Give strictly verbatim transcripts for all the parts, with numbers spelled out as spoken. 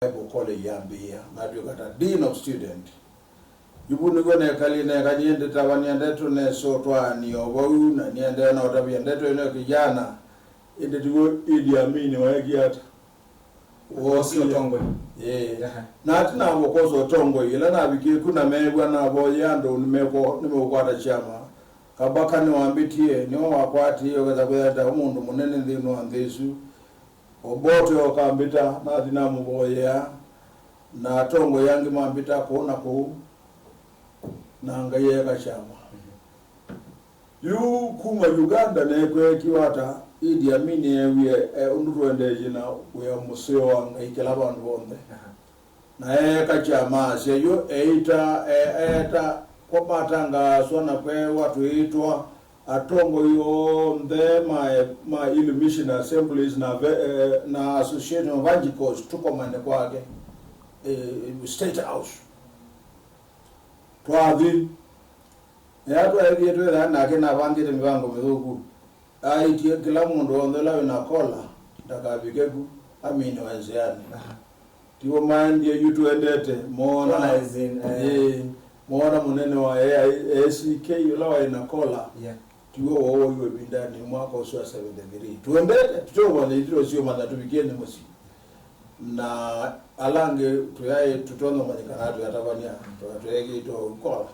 Bible College yambĩĩa, natw'ĩka ta Dean of Student. Yu vu nĩkw'o nekalile, nekanyie ndĩtavany'a ndeto, nesotwaanie o vau, na nĩendee na ũtavya ndeto ĩno ya kijana. Ĩndĩ tiw'o Idi Amin waekie ata? Akosie ũtongoi. Ĩĩ. Aha. Na ati navokosa ũtongoi, ĩla navikie ku na meew'a navoyie andũ nĩmeko-, nĩmeũkwata kyama. Kabaka nĩwambĩtie, nĩwe wakwatie, ũkesa kwĩthĩa ta mũndũ mũnene nthĩnĩ wa nthĩ ĩsu. Obote okambĩta, nathi namũvoyea, na atongoi angĩ mambĩta kũu na kũu, na Ngai eeka kyama. Yu kuma Uganda nekweekiwa ata, Idi Amin eewie, e, ũndũ tũendeeie na wĩa mũseo wa Ngai kĩla vandũ vonthe. Aha. Na eeka kyama asya, yu eita, e-, eeta kwa matangaaswa na kweewa twĩĩtwa, atongoi onthe ma, ma Ilu Mission Assemblies na ve-, e, na Association of Evangelicals tũkomane kwake, e, State House. Twathi. Ĩla twaĩthĩe twĩthana nake navangĩte mĩvango mĩthũku. Aĩtye kĩla mũndũ onthe ũla wĩ na kola ndakavike ku, aminiwe nzĩanĩ. Aha. Tiw'o maendie yu tũendete, moona, Kola as in, eh, ĩĩ, moona mũnene wa A I, A C K ũla waĩ na kola. Yeah. Tiw'o wooiwe ĩvindanĩ mwaka ũsu wa seventy-three. Tũendete, tũteũmanya ithyĩ tũsiũmanya tũvikie nĩ mũsyĩ. Na ala angĩ tũyaĩ tũtonya ũmanyĩkana twĩatavany'a, twa-, tweekĩĩtwe ũu kola.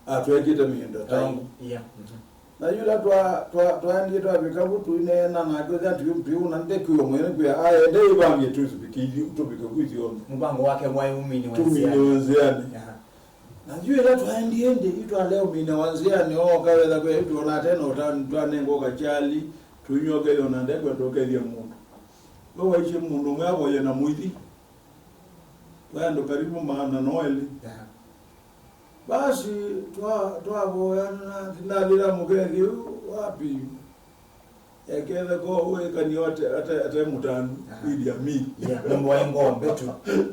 Ah, twekĩte mĩendo ta ĩu. Yeah. Mhm. Na yĩla twa-, twa-, twaendie twavika vu tũineena nake ũthya tũiũna ndekwĩwa mwene kwĩa aende ĩvangĩe tũvike ithyĩ, tũvike ku ithyonthe. Mũvango wake mwaĩ umini wa nzĩanĩ. Tumine nzĩanĩ. Aha. Na yu ĩla twaendie ĩndĩ, yu twalea ũmine wa nzĩanĩ, ooka wetha kwĩa yu twona tena ũtanu, twanenga ũkakyali, tũinyoke yona ndekwenda ũkethya mũndũ. We waisye mũndũ ũmwe avoye na mũithi. Twaĩ andũ karibu maana na elĩ. Aha. Basi, twa-, twavoya na, nathĩra mũkethĩ ũyũ, wapi? Ekethe ko wĩkanie ate, ate, ate mũtanu, aha, Idi Amin. Yeah, mũndũ waĩ ngombe tu.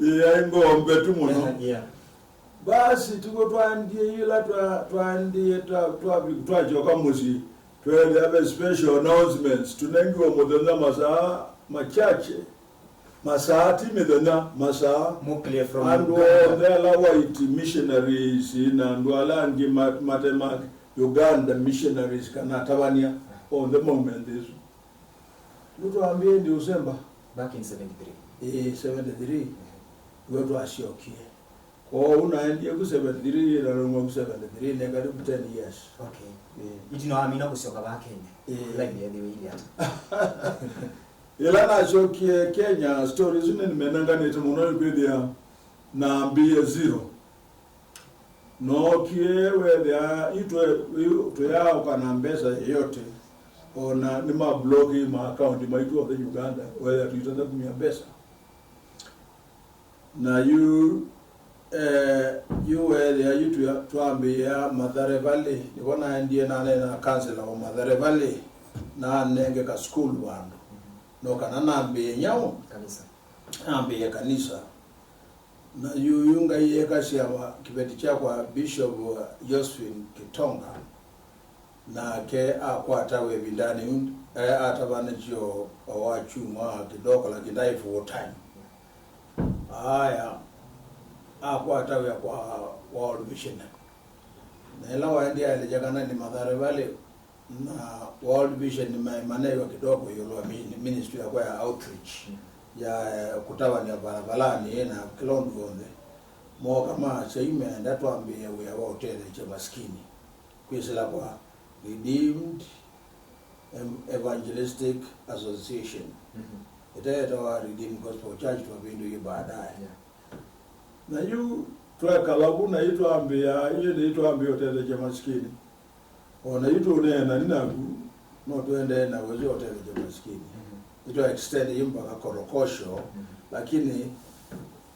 Yeah, aĩ ngombe tu mũno. Yeah, yeah. Basi, tuko twandie ila twa-, twandie twa-, twa-, twachoka mũsyĩ. Twethĩa ve special announcements. Tunengiwe mũthenya masaa machache. Masaa, ti mĩthenya, masaa. More clear from Andũ Uganda. Onthe ala white missionaries na andũ ala angĩ ma-, mate ma Uganda missionaries kana atavany'a, onthe maume nthĩ ĩsu. Nĩtwambĩĩe ĩndĩ Ũsemba? Back in seventy-three. Ĩĩ, seventy-three. Nĩw'o twasyokie. Kwoou naendie ku seventy-three, na nauma ku seventy-three, nĩ karibu ten years. Okay. Ĩĩ. Ĩtina wamina kũsyoka vaa Kenya. Ĩĩ. Life yeethĩwe ĩilye ata? Ĩla nasyokie Kenya, story isu nĩnĩmenenganĩte mũno, nĩkwĩthĩa nambĩĩe zero. Nookie weethĩa itwe tũyaaũka na mbesa yeyote, ona nĩmabloki ma account maitũ onthe Uganda, weethĩa tũitata kumya mbesa. Na yu, eh, yu weethĩa yu twa-, twambĩĩa Mathare Valley, nĩvo naendie naneena na kansela wa Mathare Valley, nanenge ka school vandũ. No kana nambĩĩe nyaũ? Kanisa. Nambĩĩe kanisa. Na yu, yu Ngai eka syama kĩveti kyakwa Bishop Josephine Kitonga. Nake akwatawa ĩvindanĩ yu, eh, atavanĩtye o, o wa kyumwa kĩdoko, lakini ndaĩ full time. Aya, akwata wĩa kwa World Vision. Na ĩla waendie aelekya kana nĩ Mathare Valley na World Vision nĩmaemaneiwe kĩdoko ĩũlũ wa mi-, ministry yakwa ya outreach, ya, eh, kũtavany'a valavalani na kĩla ũndũ w'onthe. Mooka maasya yu meenda twambĩĩe wĩa wa ũtetheesya masikini. Kwĩsĩla kwa Redeemed Em-, Evangelistic Association. Mhm. Ĩteetawa Redeemed Gospel Church, twavĩndũie baadaye. Yeah. Na yu twekala vu, na yu twambĩa, yu nĩ twambĩa ũtetheesya masikini. O na yu tũneena nĩ naku, no tũendee na wĩsĩ ũtetheesya masikini. Mhm. Yu twa extend yu mpaka Korokosho, mhm, lakini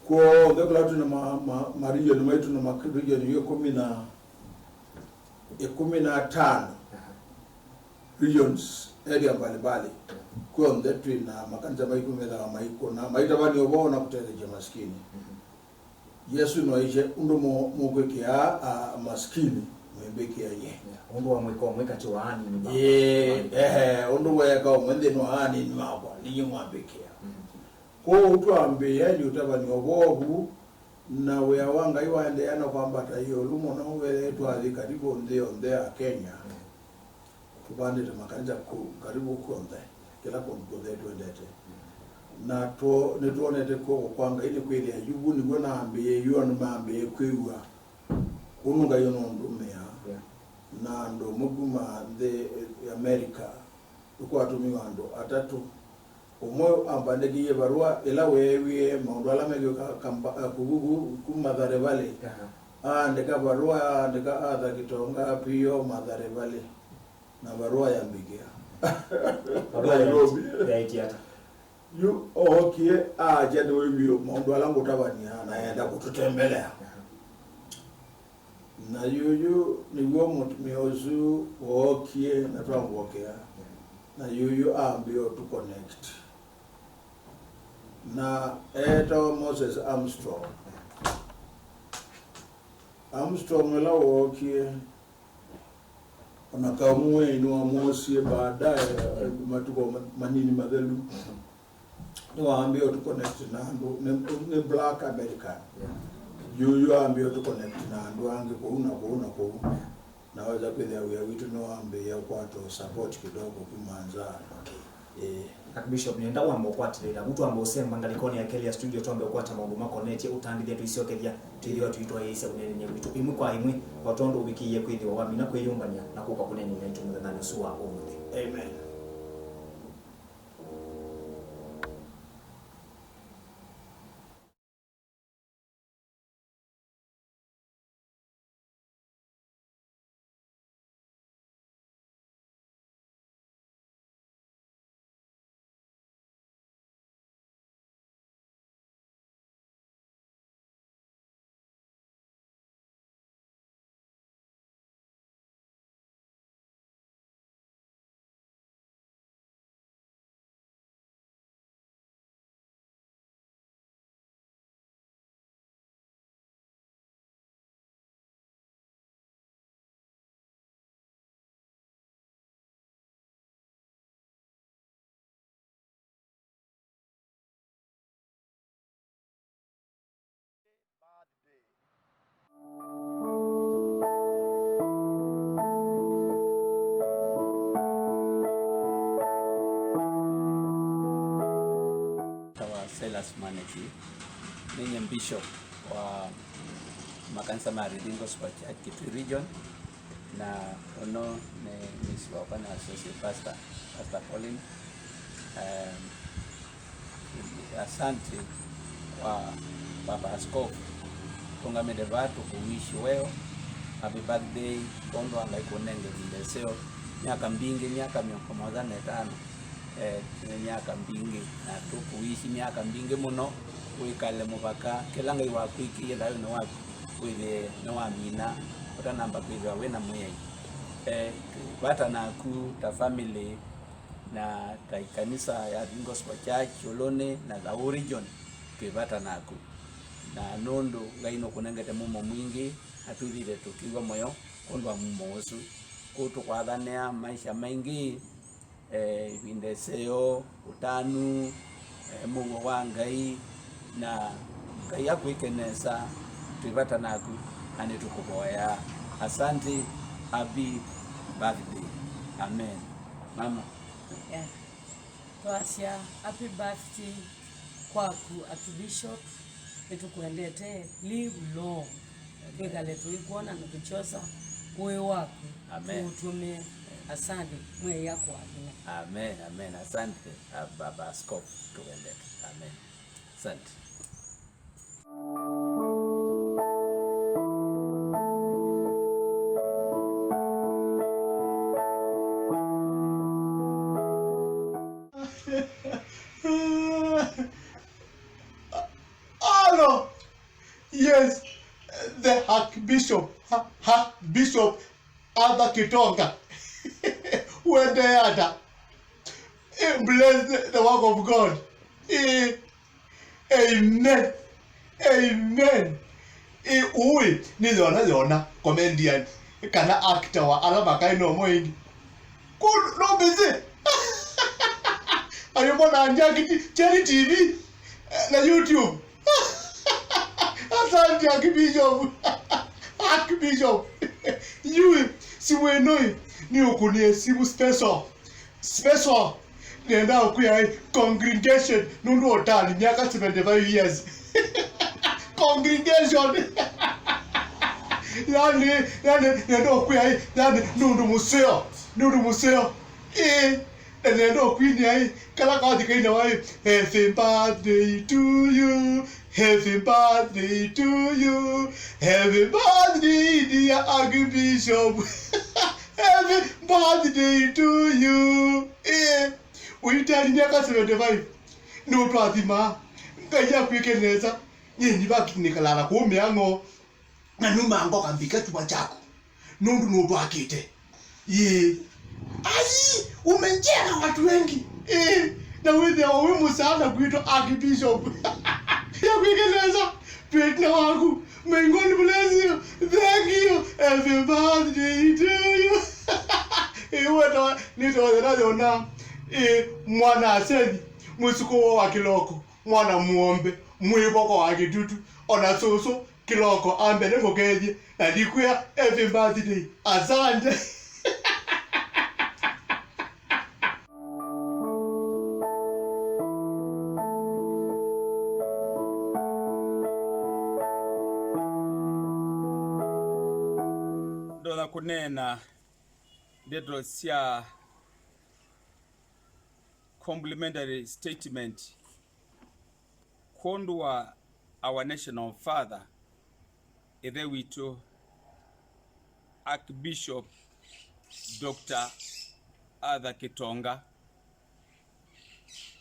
kw'onthe kũla twĩ na ma, ma, ma region maitũ na ma region ĩkũmi na ĩkũmi na atano, aha, regions, area mbalimbali. Kw'onthe twĩ na makanisa maitũ methĩawa maikũna, maitavany'a ũvoo na kũtetheesya masikini. Mhm. Yesũ nĩwaisye ũndũ mũ-, mũkwĩkĩa, a, masikini, mwĩmbĩkĩa nyie. Yeah. Ũndũ wa mwĩka ũmwe katĩ wa anini makwa. Ĩĩ, ehe, ũndũ weeka ũmwe nthĩnĩ wa anini makwa, ninyie mwambĩkĩa. Mhm. Kwoou twambĩĩa ĩndĩ ũtavany'a ũvoo vu, na wĩa wa Ngai waendeea na kwambata ĩũlũ mũno, weethĩa twathi karibu nthĩ yonthe ya Kenya. Tũvandĩte makanisa kũ-, karibu kw'onthe, kĩla kũndũ kw'onthe twendete. Na two-, nĩtwonete kw'oko kwa Ngai nĩkwĩthĩa yu, vu nĩw'o nambĩĩe, yu andũ mambĩĩe kwĩw'a ũndũ Ngai ũnũndũmĩaa. Yeah. Na andũ amwe kuma nthĩ ya America, nĩkwatũmiwe andũ atatũ. Ũmwe ambandĩkĩie varũa ĩla weewie maũndũ ala mekwĩka Kampa-, eh, kuvuku kuma Mathare Valley. Aha. Aandĩka varũa, aandĩka Arthur Kitonga, P O Mathare Valley. Na varũa yambĩkĩa. Varũa Nairobi. Yaĩ-, yaĩtye ata? Yu ookie, aakya nĩwĩwie maũndũ ala ngũtavany'a na enda kũtũtembelea. Aha. Na yuyu nĩw'o mũtumĩa ũsu wookie na twamwokea. Na yuyu aambie ũtũ connect na eetawa Moses Armstrong. Armstrong ĩla wookie, o na Kaumu Wei nĩwamwosie baadaye, matukũ ma-, manini mathelu. Nĩwaambie ũtũ connect na andũ, nĩ, nĩ black American. Yeah. Yuyu aambie ũtũ connect na andũ angĩ kũu na kũu na kũu. Na weza kwĩthĩa wĩa witũ nĩwambĩĩe ũkwata support kidogo kuma nza. Okay. Ĩĩ. Archbishop, nĩenda wamba ũkwatĩlĩĩla vu, twamba ũsemba ngalĩkonĩ ya kelĩ ya studio, twambe ũkwata maũndũ makonetye ũtandĩthya tũisyokethya, twĩthĩwa tũitwaĩĩsya ũneenany'a witũ ĩmwe kwa ĩmwe, o tondũ ũvikĩie kwĩthĩwa wamina kwĩyũmbany'a na kũka kũneenany'a naitũ mũthenyanĩ ũsu wa ũmũnthĩ. Amen. Tawa Silas Maneki, nĩnye bishop wa makanisa ma Redeemed Gospel Church Kitui Region, na ũno nĩ misi wakwa na associate pastor, Pastor Colin. Um, asante kwa Baba Askofu, tũngamĩte vaa tũkũwishi weo, happy birthday, kwondũ wa Ngai kũnenge ĩvinda ĩseo, myaka mbingĩ, myaka mĩongo mũonza na ĩtano. Eh, nĩ myaka mbingĩ, na tũkũwishi myaka mbingĩ mũno, wĩkale mũvaka, kĩla Ngai wakwĩkĩie thayũnĩ waku wĩthĩe nĩwamina, ũtanamba kwĩthĩwa wĩ na Mwĩai. Eh, twĩ vata naku ta family, na ta ĩkanisa ya Redeemed Gospel Church Kyũlũnĩ na the whole region, twĩ vata naku. Na nũndũ Ngai nũkũnengete mumo mwingĩ, na twĩthĩĩtwe tũkĩw'a mũyo kwondũ wa mumo ũsu. Kũu tũkwathanĩa maisha maingĩ, eh, ĩvinda ĩseo, ũtanu, eh, mũuo wa Ngai, na Ngai akwĩke nesa, twĩ vata naku, na nĩtũkũvoyaa. Asante, happy birthday. Amen. Mama. Yeah. Twasya happy birthday kwaku, Archbishop. Nĩtũkwendete, live long. Twĩkale tũikwona na tũkyosa ũĩ waku. Amen. Tũũtũmĩe. Asante, Mwĩai akũathime. Amen, amen. Asante, ah, Baba Askofu, tũkwendete. Amen. Asante. Alo! Yes, the Archbishop, ha, Archbishop Arthur Kitonga. Wende ata? Eh, bless the, the work of God. Eh, amen. Amen. Eh, ũĩ, nĩ Yona, Yona, comedian, kana actor wa ala makaĩ no moingi. Kũ, no busy. Ayũmona njaki ti, Cherry T V. Na YouTube. Asante, Archbishop. Archbishop. Yu, simũ ĩno ĩ, nĩ ũkũnĩe simũ special. Special. Nenda ũkwĩa ĩ, congregation, nũndũ ũtali myaka seventy-five years. Congregation. Yani, yani, nenda ũkwĩa ĩ, yani, nũndũ mũseo, nũndũ mũseo. Ĩ, na nenda ũkwinĩa ĩ, kala kathi kainawa ĩ, "Happy birthday to you, happy birthday to you, happy birthday, dear Archbishop, happy birthday to you." Ĩ, ũitali myaka seventy-five, nĩ ũtwathima, Ngai akwĩke nesa, nyinyi vakinĩkalala kũũ mĩang'o. Na numa ngoka mbike kyuva kyaku, nũndũ nũtwakĩte. Yĩĩ. Ai, umejenga watu wengi. Ĩĩ, na wĩthĩawa wĩ mũsaada kwitũ, Archbishop. Yakwĩke nesa, twĩtina waku. May God bless you. Thank you. Happy birthday to you. Ĩĩ, wetawa, nĩtawa thĩna yona. Ĩĩ, mwana asethi, mwĩsũkũ wa kĩloko, mwana mũombe, mwĩvoko wa kĩtutu, ona sũsũ, kĩloko ambe nĩmũkethye, na ndikwĩa happy birthday. Asante. Ndonya kũneena ndeto sya complimentary statement kwondũ wa our national father, ĩthe witũ Archbishop Doctor Arthur Kĩtonga,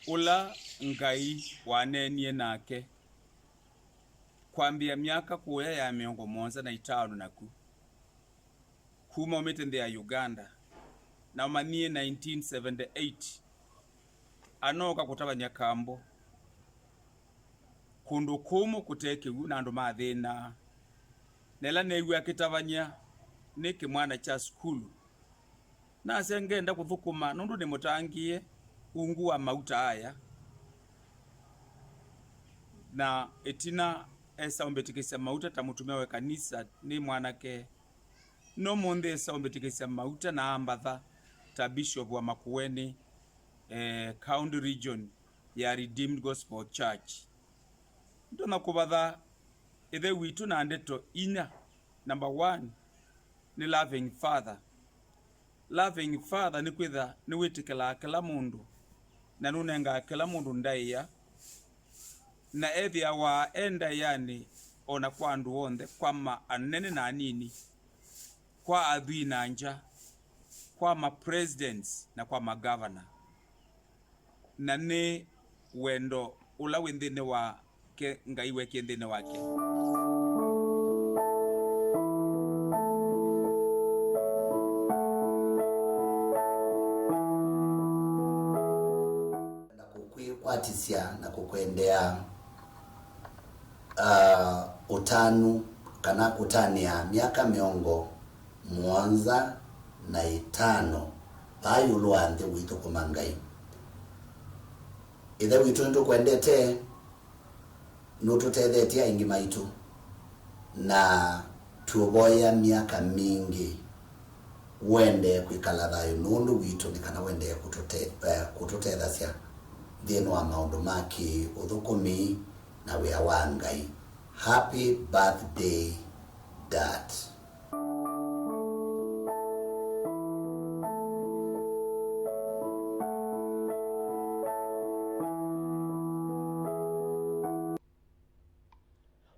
ũla Ngai waneenie nake kwambĩĩa myaka kũya ya mĩongo mũonza na itano naku. Kuma aumĩte nthĩ ya Uganda, na ũmanyie nineteen seventy-eight, anooka kũtavany'a kambo kũndũ kũmũ kũte kĩw'ũ na andũ mathĩnaa. Na ĩla neewie akĩtavany'a nĩ kĩmwana kya sukulu, nasya ngenda kũthũkũma nũndũ nĩmũtangĩĩe ungu wa mauta aya. Na ĩtina esa ũmbĩtĩkĩsya mauta ta mũtumĩa wa ĩkanisa nĩ mwanake. No ũmũnthĩ esa ũmbĩtĩkĩsya mauta na ambatha ta Bishop wa Makueni, eh, County Region ya Redeemed Gospel Church. Ndonya kũvatha ĩthe witũ na ndeto inya. Number one nĩ loving father. Loving father nĩ kwĩtha nĩwĩtĩkĩlaa kĩla mũndũ na nũnengaa kĩla mũndũ ndaĩa, na ethĩawa e ndaĩanĩ o na kwa andũ onthe, kwa ma anene na anini, kwa athwii na ngya, kwa ma presidents na kwa ma governor. Na nĩ wendo ũla wĩ nthĩnĩ wake, Ngai wekie nthĩnĩ wake. Na kũkwĩkwatisya na kũkwendea, ah, ũtanu kana kũtanĩa myaka mĩongo mũonza na ĩtano vaa ĩũlũ wa nthĩ ũithũkũma Ngai. Ĩthe witũ, nĩtũkwendete, nũtũtethetye aingĩ maitũ, na tũũvoya myaka mingĩ ũendee kwĩkala thayũ nũndũ witũ, nĩ kana ũendee kũtũte-, eh, kũtũtethasya nthĩnĩ wa maũndũ ma kĩ-ũthũkũmi na wĩa wa Ngai. Happy birthday, Dad.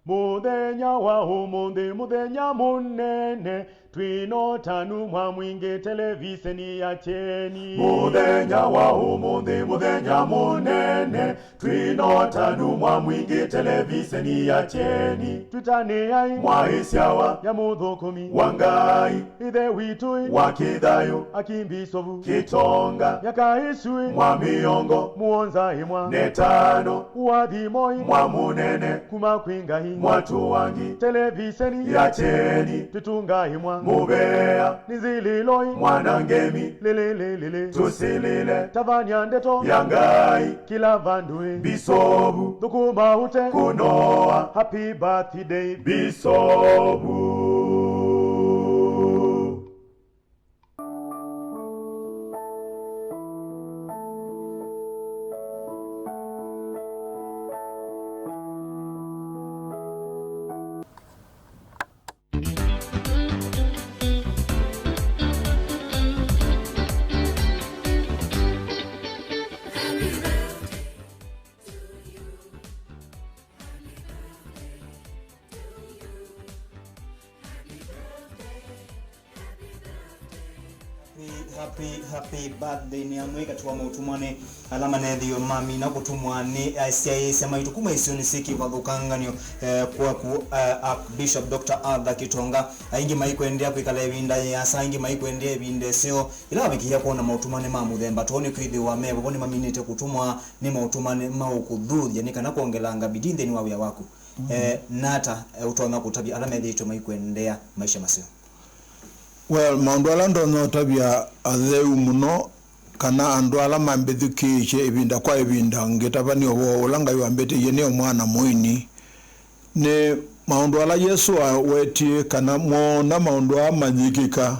Mũthenya wa ũmũnthĩ, mũthenya mũnene, twĩ na ũtanu mwa mwingĩ televiseni ya Kyeni. Mũthenya wa ũmũnthĩ, mũthenya mũnene, twĩ na ũtanu mwa mwingĩ televiseni ya Kyeni. Twĩtanĩai mwa ĩsyawa ya mũthũkũmi wa Ngai, ĩthe witũ wa kĩthayũ, Akimbisovu Kĩtonga, myaka ĩsu mwa mĩongo mũonza ĩmwe na ĩtano, ũathimo mwa mũnene kuma kwĩ Ngai, mwa Tuwangi, televiseni ya kyeni, tũtunga ĩmwa, mũvea, nĩ nzililoi, mwana ngemi, lĩlĩlĩlĩlĩ, tũsilĩle, tavany'a ndeto ya Ngai, kĩla vandũ ĩ, Bisovu, thũkũma ũte kũnoa, happy birthday, Bisovu. Happy, happy, happy birthday nĩ amwe katĩ wa maũtũmani ala manethĩiwe mamina kũtũmwa nĩ asyaĩĩsya maitũ kuma isionĩ syĩ kĩvathũkanganyo, eh, kwaku, eh, Archbishop Doctor Arthur Kitonga. Aingĩ maikwendeea kwĩkala ĩvinda yĩasa, aingĩ maikwendeea ĩvinda ĩseo. Ĩla wavikĩĩa kwona maũtũmani ma mũthemba too nĩkwĩthĩwa me vavo nĩmaminĩte kũtũmwa nĩ maũtũmani ma ũkũthuthya nĩ kana kwongelanga bidii nthĩnĩ wa wĩa waku. Eh, nata, eh, ũtonya kũtavya ala methĩĩtwe maikwendeea maisha maseo? Well, maũndũ ala ndonya ũtavya atheu mũno, kana andũ ala mambĩthukĩĩsye ĩvinda kwa ĩvinda ngĩtavany'a ũvoo ũla Ngai wambĩtĩie nĩ o mwana mũini, nĩ maũndũ ala Yesũ awetie, kana mwoona maũndũ aa mayĩkĩka,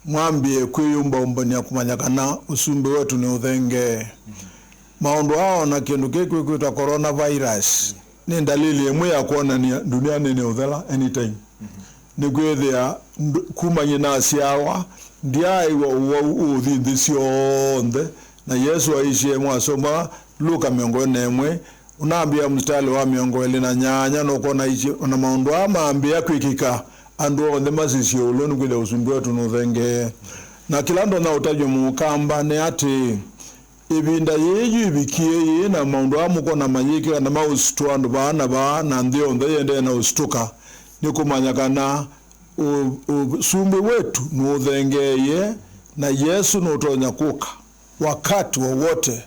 mwambĩe kwĩyũmbaũmbany'a kũmanya kana ũsumbĩ wetu nĩ ũthengee. Maũndũ aa, o na kĩndũ kĩĩ kwĩkwĩtwa coronavirus, nĩ ndalili ĩmwe ya kwonany'a ndunia nĩ nĩ ũthela anytime. Nĩkwĩthĩa ndũ- kuma nyie nasyawa, ndyaaĩw'a ũwau ũũthi nthĩ syonthe, na Yesũ aisye, mwasoma Luka mĩongo ĩna na ĩmwe, ũnambĩa mũsitalĩ wa mĩongo ĩlĩ na nyanya, nũkwona aisye, o na maũndũ aa mambĩĩa kwĩkĩka, andũ onthe masisye ĩũlũ, nĩkwĩthĩa ũsumbĩ wetu nũthengee. Na kĩla ndonya ũtavya mũkamba nĩ atĩĩ, ĩvinda yĩĩ yu ĩvikie yĩĩ, na maũndũ aa mũkwona mayĩkĩka na maũsitũa andũ vaa na vaa, na nthĩ yonthe yĩendee na ũsitũka, nĩ kũmanya kana ũ- ũsumbĩ wetu nũũthengeeie, na Yesũ nũtonya kũka wakati wowote.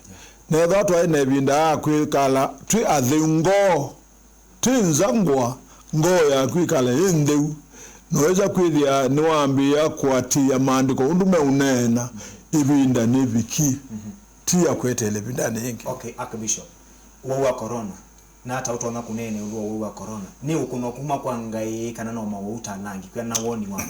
Na ethĩwa twaĩ na ĩvinda ya kwĩkala twĩ atheu ngoo, ti nza ngũa, ngoo yaku ĩkale ĩ ntheu, noĩsa kwĩthĩa nĩwambĩĩa kũatĩĩa maandĩko ũndũ meũneena, ĩvinda nĩvikie, ti ya kweteela ĩvindanĩ yĩngĩ. Okay, Archbishop, ũwau wa corona, nata ũtonya kũneena ĩũlũ wa ũwau wa corona? Nĩ ũkũno kuma kwa Ngai kana no mawau ta ala angĩ? Kwĩana na woni waku.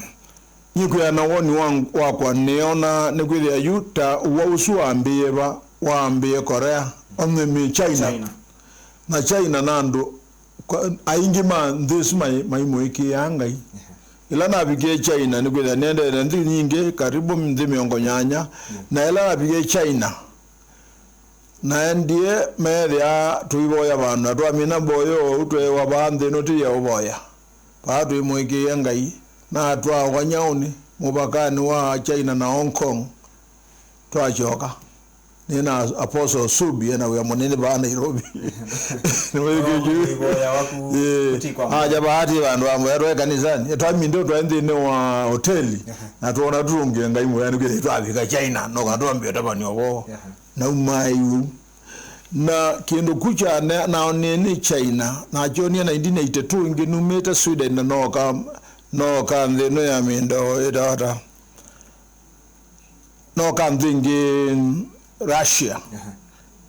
Nyie kwĩana na woni wa- wakwa, nĩona nĩkwĩthĩa yu ta ũwau ũsu wambĩĩe va? Wambĩĩe Korea, I mean, China. China. Na China na andũ kwa- aingĩ ma nthĩ ĩsu mai- maimũĩkĩĩaa Ngai. Ĩla navikie China, nĩkwĩthĩa nĩendee na nthĩ nyingĩ, karibu nthĩ mĩongo nyanya, na ĩla navikie China, naendie meethĩa tũivoya vandũ, na twamina mboya ũu tweewa vaa nthĩ ĩno ti ya ũvoya. Vaa twĩmũĩkĩĩe Ngai, na twaawa nyaũnĩ mũvakanĩ wa China na Hong Kong. Twasyoka, nĩ na Apostle Subi ena wĩa mũnene vaa Nairobi. Nĩwĩkĩĩkĩe? Aja vaa ti vandũ vamwe, twaĩ kanisani. Twaminde twaĩ nthĩnĩ wa hoteli, na twona tũtũngĩe Ngai mũvea nĩkwĩthĩa twavika China, no kana twambie ũtavany'a ũvoo. Naumaĩu. Na kĩndũ kyu kya ne- naonie nĩ China, nakyonie nineteen eighty-two, ĩngĩ numĩte Sweden na nooka, nooka nthĩ ĩno ya mĩndoo ĩtata. Nooka nthĩ ĩngĩ Russia.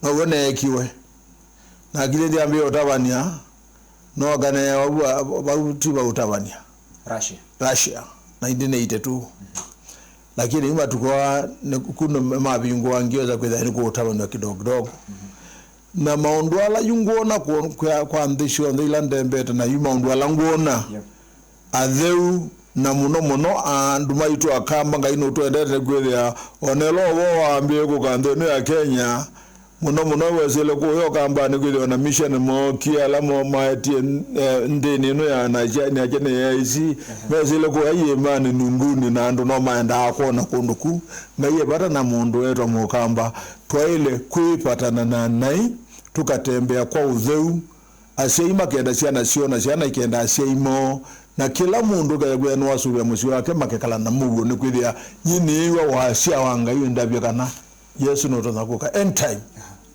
Now'o neekiwe. Nakilye ndyambĩĩa ũtavany'a, nooka neewa vau, vau ti va ũtavany'a. Russia. Russia, nineteen eighty-two. Lakini yu matukũ aa nĩ- ku nĩ mavingũa, ngiosa kwĩthĩa nĩ kũũtavanw'a kidogo kidogo. Na maũndũ ala yu ngwona kwa, kwa, kwa nthĩ syonthe ila ndembete, na yu maũndũ ala ngwona atheu, na mũno mũno andũ maitũ Akamba, Ngai nũtwendete, nĩ kwĩthĩa o na ĩla ũvoo wambĩĩe kũka nthĩ ĩno ya Kenya, mũno mũno wesĩle kũya Ũkambanĩ, kwĩthĩwa na mission mookie ala mo- maetie, eh, nthĩnĩ ĩno ya na kya- na kya nĩ A I C, mesĩle kũya iĩmanĩ nungunĩ, na andũ no maendaa kwona kũndũ ku. Ngai e vata na mũndũ weetwa Mũkamba. Twaĩle kwĩpatana na naĩ, tũkatembea kwa ũtheu, asyai makenda syana syoo, na syana ikenda asyai moo, na kĩla mũndũ ũkethĩa kwĩthĩa nĩwasũvĩa mũsyĩ wake, makekala na mũuo, nĩkwĩthĩa nyie nĩĩw'a wasya wa Ngai ũindavya kana Yesũ nũtonya kũka anytime,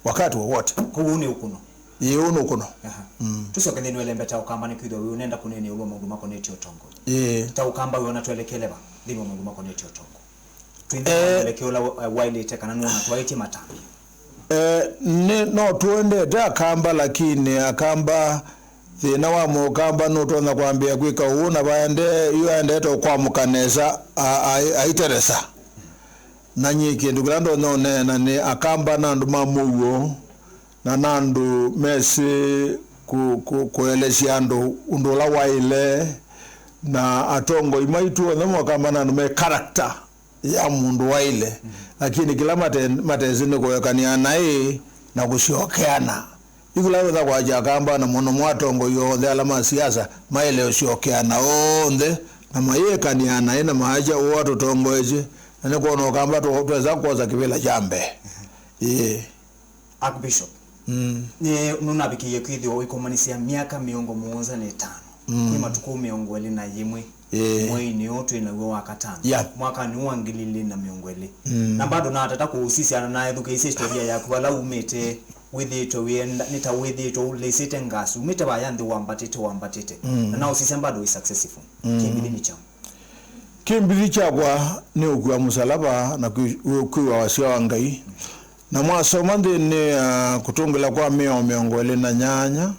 wakati wowote. Kwoou nĩ ũkũno. Ĩĩ, ũũ nũkũno. Aha. Mm. Tũsyoke nthĩnĩ wa ĩlembe ta ũkamba, nĩkwĩthĩwa wĩ ũnenda kũneenea ĩũlũ wa maũndũ makonetye ũtongoi. Ĩĩ. Ta ũkamba wĩ ona twelekele va nthĩnĩ wa maũndũ makonetye ũtongoi? Twĩ nthĩnĩ wa, eh, mwelekeo ũla wa-, waĩlĩte, kana nũona twaĩtye matambya? Eh, nĩ, no tũendete akamba, lakini akamba, thĩna wa mũkamba nũtonya kwambĩĩa kwĩka ũu, na vaende, yu aendete ũkwamũka nesa, a-, a-, aiteresa. Na nyie kĩndũ kĩla ndonya ũneena nĩ akamba na andũ ma mũuo, na na andũ mesĩ kũ-, kũ-, kũelesya andũ ũndũ ũla waĩle, na atongoi maitũ onthe mokamba na andũ me character ya mũndũ waĩle, lakini kĩla mate-, matesĩ nĩ kũekania naĩ na kũsyokeana. Yu kĩla wĩtha kwakya akamba na mũno mwa atongoi onthe ala ma siasa maĩle ũsyokeana onthe na mayĩekania naĩ na maasya ũũ atũtongoesye, na nĩkwona ũkamba tũ-, twesa kwosa kĩvĩla kya mbee. Ĩĩ. Archbishop, mm, nĩ nũnavikĩie kwĩthĩwa ũikomanĩsya myaka mĩongo mũonza na ĩtano, mm, kwĩ matukũ mĩongo ĩlĩ na yĩmwe, ĩĩ, mweinĩ ũũ twĩ naw'o wa katano, yeah, mwakanĩ ũũ wa ngili ilĩ na mĩongo ĩlĩ. Mm. Na bado natata kũũsisya na naethukĩĩsya historia yaku, vala umĩte, wĩthĩĩtwe wĩenda, nĩ ta wĩthĩĩtwe ũlĩsĩte ngasi, umĩte vaya nthĩ wambatĩte, wambatĩte. Mm. Na naũsisya bado wĩ successful. Mm. Kĩmbithĩ nĩ kyaũ? Kĩmbithĩ kyakwa nĩ ũkua mũsalaba na kwĩ-, kwĩw'a wasya wa Ngai. Na mwasoma nthĩnĩ, ah, kũtũngĩla kwa Mĩao mĩongo ĩlĩ na nyanya,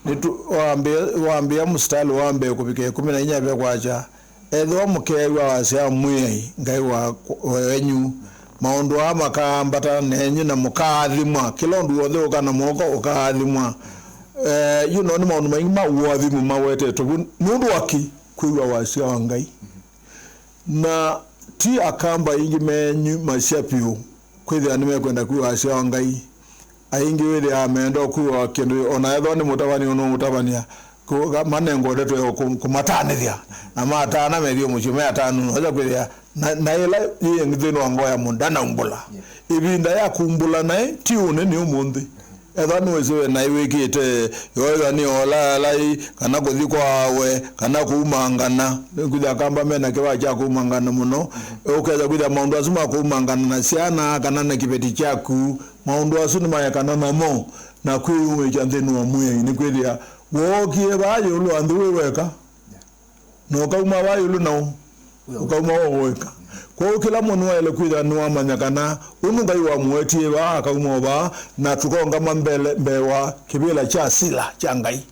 nĩtũ-, wambĩa, wambĩa mũsitalĩ wa mbee kũvika ĩkũmi na inya ve kwakya, ethĩwa mũkeew'a wasya wa Mwĩai Ngai wa, wenyu, maũndũ aa makaambata nenyu na mũkaathimwa. Kĩla ũndũ w'onthe ũka na moko ũkaathimwa. Eh, you know, nĩ maũndũ maingĩ ma ũathimo mawetetwe vu nũndũ wa kĩ? Kwĩw'a wasya wa Ngai. Na ti akamba aingĩ menyu masya vyũ kwĩthĩa nĩmekwenda kwĩw'a wasya wa Ngai. Aingĩ wĩthĩaa meenda kwĩw'a kĩndũ, o na ethĩwa nĩ mũtavany'a ũnũũtavany'a, kũ-, manengwa ndeto ya kũ-, kũmatanĩthya, na matana methĩe mũsyĩ me atanu, nosa kwĩthĩa na, na ĩla yĩ nthĩnĩ wa ngoo ya mũndũ ndanaumbũla. Yeah. Ĩvinda ya kumbũla naĩ ti ũnĩ, nĩ ũmũnthĩ. Ethĩwa nĩwĩsĩ we naĩ wĩkĩte, yoethwa nĩ ola alai, kana kũthi kwa awe, kana kũumangana. Nĩkwĩthĩa akamba mena kĩvaa kya kũumangana mũno. Ũkesa kwĩthĩa maũndũ asu ma kũumangana na syana, kana na kĩveti kyaku, maũndũ asu nĩmaekana namo, na kwĩyumĩkya nthĩnĩ wa Mwĩai. Nĩkwĩthĩa wookie vaa ĩũlũ wa nthĩ wĩ weka. Na ũkauma va ĩũlũ na ũ-, ũkauma wa ũeka. Kwoou kĩla mũndũ waĩle kwĩthĩwa nĩwamanya kana ũndũ Ngai wamũetie vaa akauma o vaa, na tũkaũngama mbele, mbee wa kĩvĩla kya sila kya Ngai.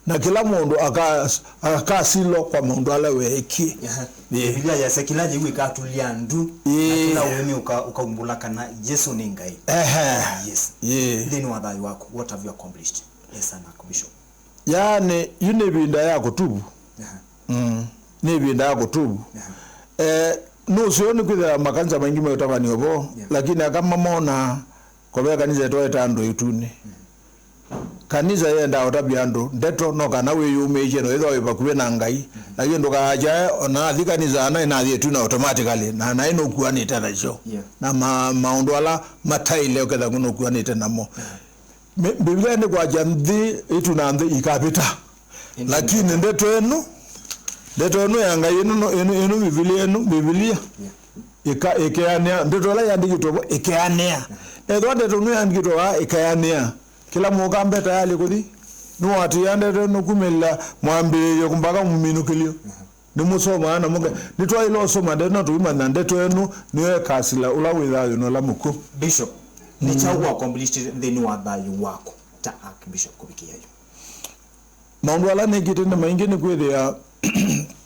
Na kĩla mũndũ aka-, akasilwa kwa maũndũ ala weekie. Aha. Ĩĩ. Biblia yasya kĩla yĩu ĩkatulya ndu, na ĩĩ, kĩla ũĩmĩ ũka-, ũkaumbũla kana Yesũ nĩ Ngai. Ehe. Yes. Ĩĩ. Nthĩnĩ wa thayũ waku, what have you accomplished as an archbishop? Yaani, yu nĩ ĩvinda ya kũtuvu. Aha. Mm. Nĩ ĩvinda ya kũtuvu. Aha. Eh, nũseo nĩkwĩthĩwa makanisa maingĩ meũtavanĩo vo, yeah, lakini aka mamonaa ko ve kanisa ĩtoete andũ ĩtunĩ. Mm. Kanisa yendaa ũtavya andũ ndeto, no kana wĩyũmĩĩsye na wĩthwa wĩ vakuvĩ na Ngai, mm, lakini ndũkaakyae ona athi kanisa ana inathi ĩtunĩ automatically, na naĩ nũkuanĩte nasyo. Yeah. Na ma-, maũndũ ala mataĩle ũketha nũkuanĩte namo. Yeah. Mbi-, Mbivilia nĩkwakya nthĩ ĩtu na nthĩ ikavĩta. Ĩndĩ lakini ndeto ĩno, ndeto ĩno ya Ngai ĩno, no, ĩno, ĩno Mbivilia ĩno, Mbivilia, yeah, ĩka-, ĩkeanĩa. Ndeto ĩla yandĩkĩtwe vo ĩkeanĩa. Ethĩwa ndeto ĩno yandĩkĩtwe vaa ĩkeanĩa, kĩla mũkamba e tayali kũthi. Nĩwatĩĩa ndeto ĩno kumĩlĩla mwambĩĩo mpaka mũminũkĩlyo. Nĩmũsomaa na mũke-, nĩtwaĩle ũsoma ndeto na tũimanya ndeto ĩno nĩyo ĩkasila ũla wĩ thayũ na ũla mũkw'ũ. Bishop, nĩ kyaũ, mm, wa accomplished nthĩnĩ wa thayũ waku ta Archbishop kũvikĩĩa yu? Maũndũ ala nĩkĩte nĩ maingĩ, nĩkwĩthĩa